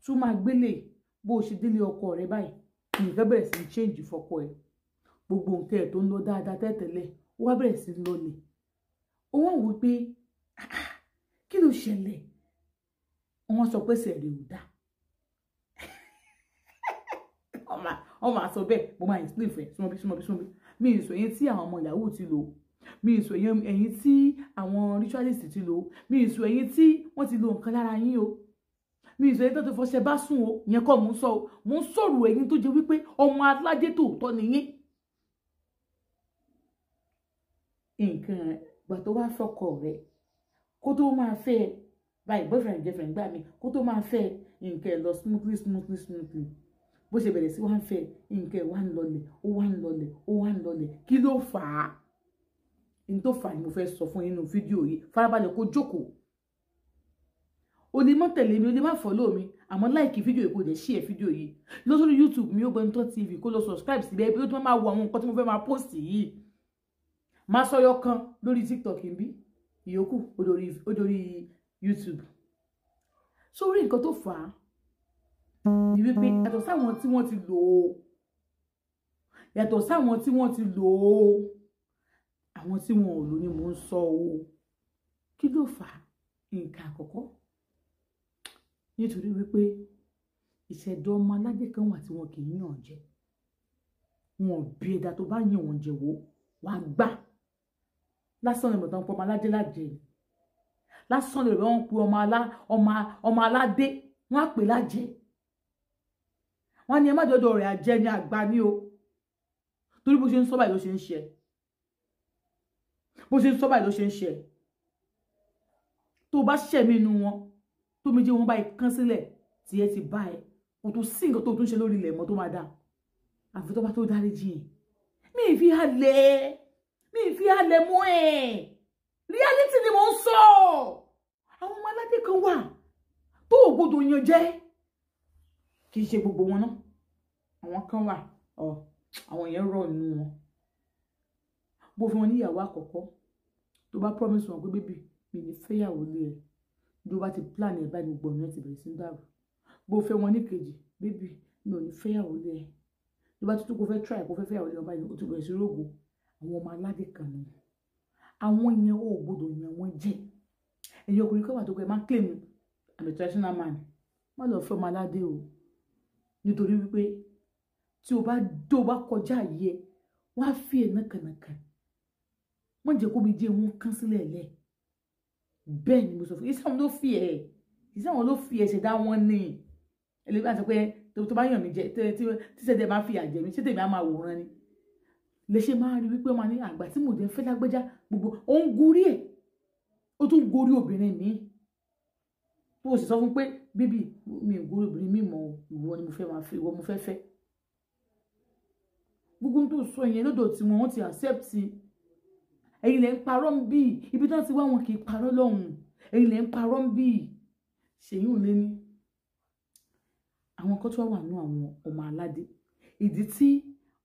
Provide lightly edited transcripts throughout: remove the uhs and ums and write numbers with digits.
Tún máa gbélé bó o ṣe délé ọkọ rẹ báyìí, nǹkan bẹ̀rẹ̀ sí í change fọkọ ẹ. Gbogbo nǹkan ẹ̀ tó ń lọ dáadáa tẹ́tẹ̀lẹ̀, ó wá bẹ̀rẹ̀ sí í lọlẹ̀. Ó wọ́n wò pé kí ló ṣẹlẹ̀? Wọ́n sọ pé sẹ̀rẹ̀ ò dáa. Wọ́n máa sọ bẹ́ẹ̀, mo máa explain fún ẹ. Súnmọ́bí súnmọ́bí súnmọ́bí. Mi ì sọ yẹn tí àwọn ọmọ yahoo ti lò, mi ì sọ yẹn ẹ̀yin tí àwọn ritualist ti lò, mi ì sọ ẹ̀yin tí wọ́n ti lo nǹkan lára yín o, mi ì sọ ẹ̀yin tó ti fọṣẹ bá sùn o, ìyẹn kọ́ mò ń sọ o. Mò ń sọ̀rọ̀ ẹ̀yin tó jẹ́ wípé ọmọ aládé tòótọ́ nìyín. Nǹkan ìgbà tó wá fọkọ rẹ kó tó máa fẹ́ ẹ báyìí, boyfriend girlfriend gbà mí, kó tó máa fẹ́ ẹ nǹkan ẹ lọ smoothly smoothly smoothly. Bó ṣe bẹ̀rẹ̀ sí wá ń fẹ́ nǹkan ẹ̀ wá ń lọlẹ̀, ó wá ń lọlẹ̀, ó wá ń lọlẹ̀. Kí ló fà á? N tó fà á ni mo fẹ́ sọ fún yín nínú fídíò yìí. Farabalẹ̀ kó jókòó. O lè má tẹ̀lé mi, o lè má follow mi, àmọ́ láìkí fídíò yìí, kó dẹ̀ share fídíò yìí. Lọ sórí YouTube mi, Ogbenito TV, kó lọ subscribe síbẹ̀, ibi tó tún máa wo àwọn nǹkan tí mo fẹ́ máa post yìí. Máa sọyọ kan lórí TikTok ń bí, ìyókù ó dórí YouTube. Sórí nǹkan tó fà á ni wípé yàtọ̀ sáwọn tí wọ́n ti lò ó, yàtọ̀ sáwọn tí wọ́n ti lò ó, àwọn tí wọn ò lò ni mò ń sọ o. Kí ló fà á? Nǹkan àkọ́kọ́, nítorí wípé ìṣẹ̀dá ọmọ aládé kan wà tí wọn kì í yàn jẹ. Wọn ò bí ẹ̀dá tó bá yàn wọ́n jẹ wò wàá gbà. Lásán ni bọ̀dọ̀ ń pọ̀ ọmọ aládé lájẹ. Lásán ni bọ̀dọ̀ ń pọ̀ ọmọ aládé, wọ́n á pè lájẹ. Wọ́n ní ẹ má jọjọ rẹ̀ àjẹ́ ní àgbà ní o. Torí bó ṣe ń sọ báyìí ló ṣe ń ṣe. Bó ṣe ń sọ báyìí ló ṣe ń ṣe. Tó bá ṣẹ̀mí inú wọn, tó méjì wọn báyìí kán sílẹ̀, tí ẹ ti bá ẹ, kò tó sí nǹkan tó tún ṣe lórí ilẹ̀ mọ́ tó máa dáa. Àfi tó bá tó dáríjì yẹn. Mi ì fi halẹ̀, mi ì fi halẹ̀ mọ́ ẹ̀. Reality ni mò ń sọ. Àwọn ọmọ aládé kan wà tó ò gbọdọ̀ yàn jẹ. Kì í ṣe gbogbo wọn náà. Àwọn kan wà, àwọn yẹn rọ̀ nínú wọn. Bó fi wọn níyàwó àkọ́kọ́, tó bá promise wọn pé bébì mi ní fẹ́yàwó lé ẹ, bí o bá ti plan ẹ̀ báyìí gbogbo ọ̀nà ẹ̀ ti bẹ̀rẹ̀ sí ń dàrú. Bó fẹ́ wọn ní kejì, bébì mi ò ní fẹ́yàwó lé ẹ, tó bá tuntun kó fẹ́ try kó fẹ́ fẹ́yàwó lé ẹ báyìí, ó ti bẹ̀rẹ̀ sí rògo. Àwọn ọmọ aládé kan ni àwọn yẹn, ò gbọdọ̀ yàn wọ́n jẹ. Ẹ̀yin ọkùnrin kan wà tó kọ́ ẹ máa claim I'm a traditional man, má lọ fẹ́ ọmọ aládé o. Nítorí wípé tí o bá kọjá yìí ẹ, wọ́n á fi ẹ̀ nàkànàkàn. Wọ́n jẹ́ kó mi jẹ́ wọn kán sílẹ̀ lẹ̀. Bẹ́ẹ̀ ni mo sọ fún yín, ìsáwọn ló fi ẹ̀, ìsáwọn ló fi ẹ̀ ṣẹ̀dá wọn ni. Ẹlẹ́gbẹ́ àti pé tó bá yàn mí jẹ, tí ṣẹ̀dá máa fi àjẹ mi, ṣé tèmi á máa wòran ni? Lè ṣe máa rí wípé ọmọ ní àgbà tí mò ń fẹ́ lágbẹ́já gbogbo ó ń gorí ẹ̀, ó tún gorí obìnrin mi. Tó o sì sọ fún pé bíbí mi ò gorí obìnrin mi mọ́, ìwọ ni mo fẹ́ máa fẹ́, ìwọ mo fẹ́ fẹ́. Gbogbo tó sọ yẹn lọ́dọ̀ tí wọ́n ti accept. Ẹ̀yin lẹ ń parọ́ ń bí, ibi tí wọ́n ti wá wọn kì í parọ́ lọ́hùn. Ẹ̀yin lẹ ń parọ́ ń bí. Ṣèyí ò lé ní. Àwọn kan tó wà nú àwọn ọmọ aládé. Ìdí tí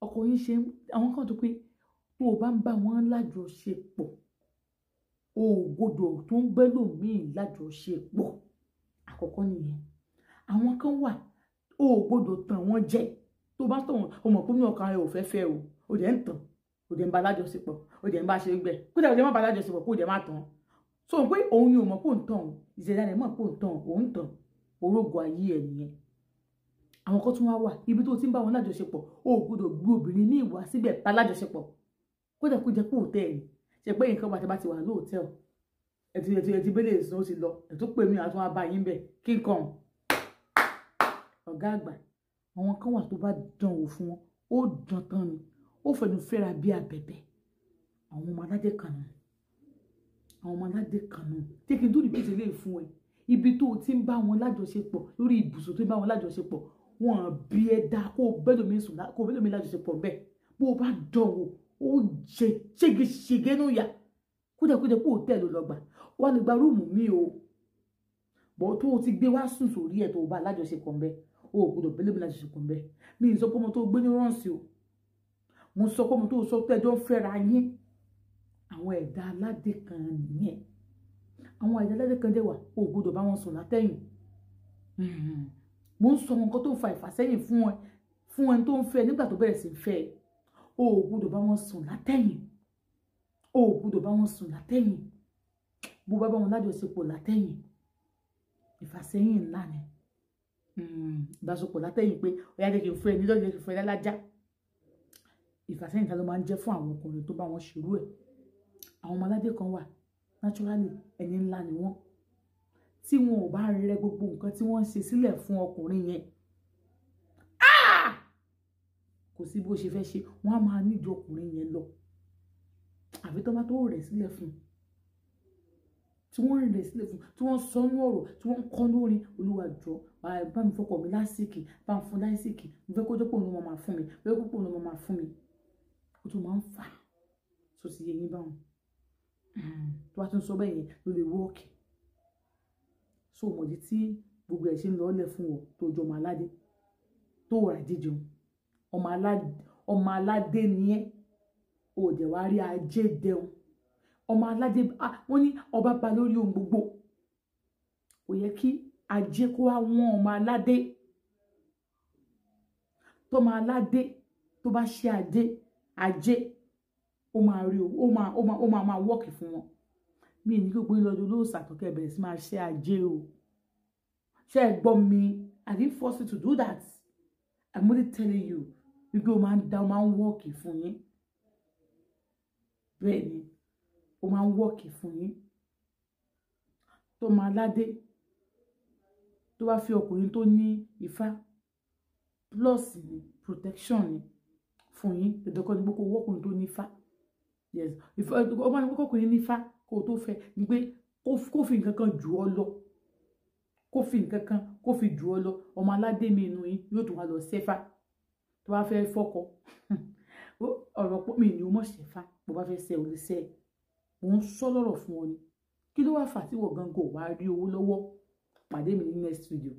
ọkọ yín ṣe àwọn kan tó pé tó o bá ń bá wọn lájọṣepọ̀, o ò gbọdọ̀ tó ń bẹ́ lòmíì lájọṣepọ̀. Àkọ́kọ́ nìyẹn. Àwọn kan wà o ò gbọdọ̀ tàn wọ́n jẹ. Tó bá tàn wọ́n, o mọ̀ pé ní ọkàn rẹ ò fẹ́ fẹ́ o, o dẹ̀ ń tàn, o dẹ̀ ń bá lájọṣepọ̀, o dẹ̀ ń bá ṣe gbẹ, kódà o dẹ̀ má bá lájọṣepọ̀ kó o dẹ̀ má tàn. So pé òun ni ò mọ̀ pé òun tàn, ìṣẹ̀dá rẹ̀ mọ̀ pé òun tàn, òun tàn, orógo ayé ẹ̀ nìyẹn. Àwọn kan tún wá wà ibi tó ti ń bá wọn lájọṣepọ̀, o ò gbọdọ̀ gbé obìnrin ní ìwà síbẹ̀ bá lájọṣepọ̀. Kódà kó jẹ́ pé hòtẹ́ẹ̀lì, ṣe pé nǹkan bá ti wà lóòtẹ́ẹ̀lì, ẹtì bẹ́lẹ̀ èso ti lọ, ẹ̀tún pè mí àtún wá bá yín bẹ̀ kí n kàn. Ọ̀gá àgbà, àwọn kan wà tó bá dán wò fún wọn, ó dán tán ni, ó fẹnu fẹ́ra bí abẹ̀bẹ̀. Àwọn ọmọ aládé kan nù, àwọn ọmọ aládé kan nù. Jẹ́ kí n tó rìpíìtì lè fún ẹ, ibi tó o ti ń bá wọn lájọṣepọ̀ lórí ibùsùn tó ń bá wọn lájọṣepọ̀, wọn bí ẹ dá kó o bẹ́ẹ̀ lómi sùn, kó o bẹ́ẹ̀ lómi lájọṣepọ̀ bẹ́ẹ̀. Bó o bá dán wò, ó jẹ ṣégeṣége nù yà. Kódà kó jẹ́ pé hòtẹ́ẹ̀lì ló lọ gbà, wà lè gba rúùmù mi o. Bọ̀ tó o ti gbé wá sùn sórí ẹ̀ tó o bá lájọṣepọ̀ bẹ́ẹ̀, o ò gbọdọ̀ bẹ́ẹ̀ lómi lájọṣepọ̀ bẹ́ẹ̀. Mi ì sọ pé ọmọ tó gbé ní rọ́ǹsì o, mo sọ pé ọmọ tó sọ pé ẹjọ́ ń fẹ́ra yín. Àwọn ẹ̀dá aládé kan nìyẹn. Àwọn ẹ̀dá aládé kan dẹ̀ wà, o ò gbọdọ̀ bá wọn sùn látẹ̀yìn. Mo ń sọ nǹkan tó ń fa ìfàsẹ́yìn fún ẹ, fún ẹni tó ń fẹ́ nígbà tó bẹ̀rẹ̀ sí fẹ́ ẹ. O ò gbọ́dọ̀ bá wọn sùn látẹ̀yìn. O ò gbọ́dọ̀ bá wọn sùn látẹ̀yìn. Bó bá bá wọn lájọṣepọ̀ látẹ̀yìn, ìfàsẹ́yìn ńlá ni. Ìbáṣepọ̀ látẹ̀yìn pé ó yá, jẹ́ kí n fún ẹ nílò, jẹ́ kí n fún ẹ lálájá. Ìfàsẹ́yìn ta ló máa ń jẹ́ fún àwọn ọkùnrin tó bá wọn ṣerú ẹ̀. Àwọn ọmọ aládé kan wà, naturally ẹni ńlá ni wọ́n. Tí wọn ò bá rẹ gbogbo nǹkan tí wọ́n ń ṣe sílẹ̀ fún ọkùnrin yẹn, kò sí bó ṣe fẹ́ ṣe, wọ́n á máa níjọ ọkùnrin yẹn lọ. Àfi tó bá tó rẹ̀ sílẹ̀ fún un, tí wọ́n rẹ̀ sílẹ̀ fún, tí wọ́n sọ ní ọ̀rọ̀, tí wọ́n kọ́ lórin: "Olúwa, jọ̀ọ́, bá mi fọkọ mi lásìkì, bá mi fún lásìkì, mo fẹ́ kó jẹ́ pé òun ló máa fún mi, mo fẹ́ kó pé òun ló máa fún mi." Ó tún máa ń fà á. Tó ti yé yín báwọn, tó bá tún sọ bẹ́ẹ̀ yẹn ló lè wọ́ọ̀kì. So mọ̀dí tí gbogbo ẹ̀ ṣe ń lọ́ọ́lẹ̀ fún ọ tó jọ ọmọ aládé tó rà jíjẹun. Ọmọ aládé ni ẹ́, o ò dẹ̀ wá rí ajé dẹun. Ọmọ aládé, wọ́n ní ọba ba lórí ohun gbogbo. Kò yẹ kí ajé kó wá wọ́n ọmọ aládé. Tọmọ aládé tó bá ṣe ajé, ajé ó máa rí o, ó máa wọ́ọ̀kì fún wọn. Mi ní kí gbogbo yín lọ́dún olóòṣà tó kẹ́ bẹ̀rẹ̀ sí máa ṣe ajé o. Ṣé ẹ gbọ́ mi? I didn't force you to do that. I'm only telling you wípé ó máa ń dá, ó máa ń wọ́ọ̀kì fún yín. Bẹ́ẹ̀ ni, ó máa ń wọ́ọ̀kì fún yín. Tọmọ aládé tó bá fi ọkùnrin tó ní ifá, plus ni, protection ni fún yín. Dandan kọ́ ni pé kó wọ́kùnrin tó ní ifá. Yes, ifá ó máa ń kó ọkùnrin ní ifá kó o tó fẹ́ ni pé kó fi nǹkan kan jù ọ lọ, kó fi nǹkan kan kó fi jù ọ lọ. Ọmọ aládé mi inú yín yóò tún wá lọ sẹ́fà tó bá fẹ́ fọ́kọ. Ọ̀rọ̀ pọ̀ mi ni o mọ̀ sẹ́fà. Bó bá fẹ́ sẹ́, o lè sẹ́. Mò ń sọ lọ́rọ̀ fún ọ ni. Kí ló wá fà tí wọ́n gangan ò wá rí owó lọ́wọ́? Pàdé mi ní next video.